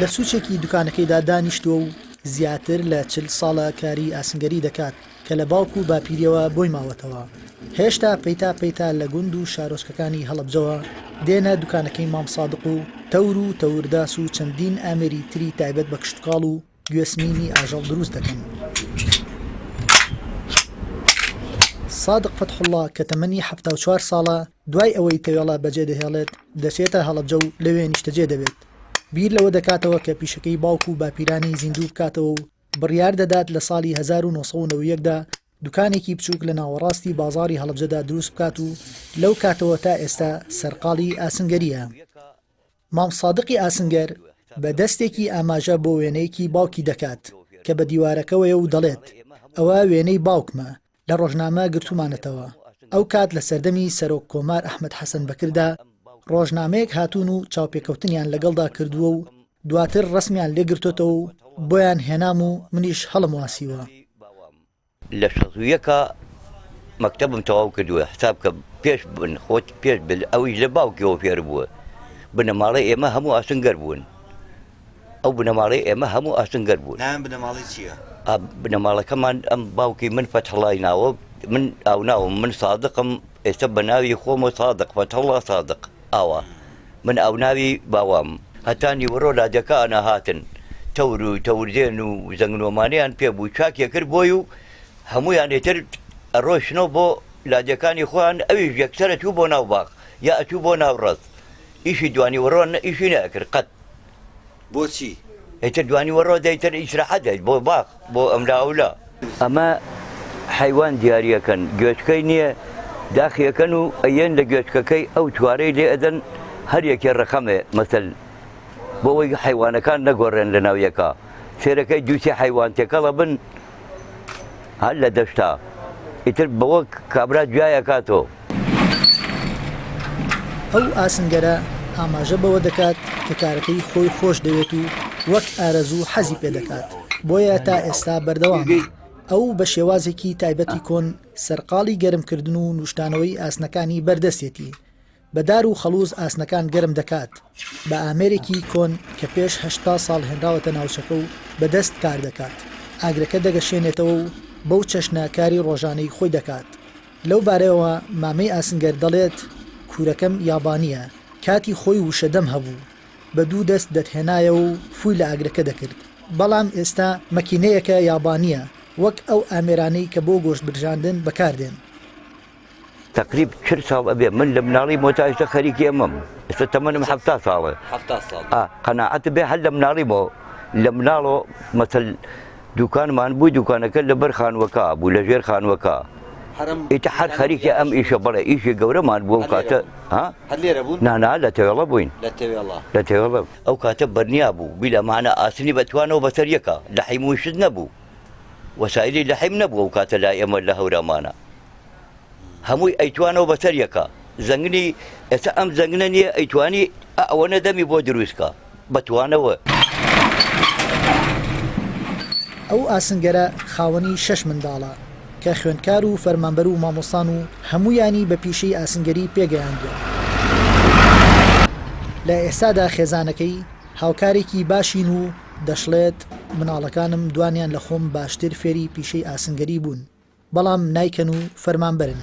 لە سوچێکی دوکانەکەیدا دانیشتووە و زیاتر لە چل ساڵە کاری ئاسنگەری دەکات کە لە باوک و باپیریەوە بۆی ماوەتەوە. هێشتا پەیتا پەیتا لە گوند و شارۆچکەکانی هەڵەبجەوە دێنە دوکانەکەی مام سادق و تەور و تەورداس و چەندین ئامێری تری تایبەت بە کشتوکاڵ و گوێسمینی ئاژەڵ دروست دەکەن. سادق فەتحوڵڵا کە تەمەنی 74 ساڵە، دوای ئەوەی تەوێڵە بەجێدەهێڵێت، دەچێتە هەڵەبجە و لەوێ نیشتەجێ دەبێت. بیر لەوە دەکاتەوە کە پیشەکەی باوک و باپیرانی زیندوو بکاتەوە و بڕیار دەدات لە ساڵی 1991 دا دوکانێکی بچووک لە ناوەڕاستی بازاڕی هەڵەبجەدا دروست بکات و لەو کاتەوە تا ئێستا سەرقاڵی ئاسنگەرییە. مام سادقی ئاسنگەر بە دەستێکی ئاماژە بۆ وێنەیەکی باوکی دەکات کە بە دیوارەکەوەیە و دەڵێت، ئەوە وێنەی باوکمە، لە ڕۆژنامە گرتوومانەتەوە. ئەو کات لە سەردەمی سەرۆک کۆمار ئەحمەد حەسەن بەکردا ڕۆژنامەیەک هاتوون و چاوپێکەوتنیان لەگەڵدا کردووە و دواتر ڕەسمیان لێگرتۆتەوە و بۆیان هێنام و منیش هەڵمواسیوە. لە 61 مەکتەبم تەواو کردووە حساب کە پێش بن خۆت پێش بل ئەویش لە باوکیەوە فێر بووە بنەماڵەی ئێمە هەموو ئاسنگەر بوون ئەو بنەماڵەی ئێمە هەموو ئاسنگەر بوون ناویان بنەماڵەی چییە؟ بنەماڵەکەمان ئەم باوکی من فەتحڵای ناوە من ئاو ناوم من سادقم ئێستا بە ناوی خۆمە سادق فەتحڵا سادق ئاوا من ئاو ناوی باوام هەتا نیوەڕۆ لادێکانە هاتن تەور و تەوردێن و زەنگنۆمانیان پێ بوو چاکێ کرد بۆی و هەمویان ئیتر ئەڕۆشتنەوە بۆ لادێکانی خۆیان ئەویش یەکسەر ئەچوو بۆ ناو باخ یا ئەچوو بۆ ناو ڕەز ئیشی دوانیوەڕۆ ئیشی نەئەکرد قەت. بۆچی؟ ئیتر دوانیوەڕۆ دەیتر ئیسراحەت دەیت بۆ باخ بۆ ئەملا ئەولا. ئەمە حەیوان دیاریەکەن گوێچکەی نییە داخیەکەن و ئەیەن لە گوێچکەکەی ئەو چوارەی لێ ئەدەن هەر یەکێ ڕەقەمێ مەسەل بۆ ئەوەی حەیوانەکان نەگۆڕێن لە ناو یەکا سێرەکەی دوو سێ حەیوان تێکەڵ ئەبن هەر لە دەشتا ئیتر بەوە کابرا جیای ئەکاتۆ. ئەو ئاسنگەرە ئاماژە بەوە دەکات کە کارەکەی خۆی خۆش دەوێت و وەک ئارەزوو حەزی پێ دەکات، بۆیە تا ئێستا بەردەوامە. ئەو بە شێوازێکی تایبەتی کۆن سەرقاڵی گەرمکردن و نووشتانەوەی ئاسنەکانی بەردەستێتی، بە دار و خەڵووز ئاسنەکان گەرم دەکات، بە ئامێرێکی کۆن کە پێش 80 ساڵ هێنراوەتە ناوچەکە و بە دەست کار دەکات، ئاگرەکە دەگەشێنێتەوە و بەو چەشنە کاری ڕۆژانەی خۆی دەکات. لەو بارەیەوە مامەی ئاسنگەر دەڵێت، کورەکەم یابانییە، کاتی خۆی وشەدەم هەبوو، بە دوو دەست دەتهێنایەوە و فووی لە ئاگرەکە دەکرد، بەڵام ئێستا مەکینەیەکە یابانییە، وەک ئەو ئامێرانەی کە بۆ گۆشت برژاندن بەکاردێن. تەقریب چل ساڵ ئەبێ من لە مناڵی مۆ تا ئێستا خەریکی ئەمەم ئێستا تەمەنم حەفتا ساڵە حەفتا ساڵ ئا قەناعەت بێ هەر لە مناڵی مۆ لە مناڵۆ مەسەل دوکانمان بوو دوکانەکە لەبەر خانووەکە بوو لە ژێر خانووەکە هەرم ئیتە هەر خەریکی ئەم ئیشە بەڵێ ئیشی گەورەمان بوو ئەو هەر لێرە کاتە بوون ها هەر لێرە بوون نا نا لە تەوێڵە بووین لە تەوێڵە لە تەوێڵە ئەو کاتە بەرنیا بوو بیلا مانا ئاسنی بەتوانەوە بەسەر یەکە لەحیم و شت نەبوو وەسایلی لەحیم نەبوو ئەو کاتە لای ئێمە لە هەورامانە هەمووی ئەیتوانەوە بەسەر یەکا زەنگنی ئێستا ئەم زەنگنە نییە ئەیتوانی ئەوەنە دەمی بۆ دروستکە بەتوانەوە. ئەو ئاسنگەرە خاوەنی شەش منداڵە کە خوێندکار و فەرمانبەر و مامۆستان و هەموویانی بە پیشەی ئاسنگەری پێگەیاندووە. لە ئێستادا خێزانەکەی هاوکارێکی باشین و دەشڵێت، مناڵەکانم دوانیان لە خۆم باشتر فێری پیشەی ئاسنگەری بوون. بەڵام نایکەن و فەرمانبەرن.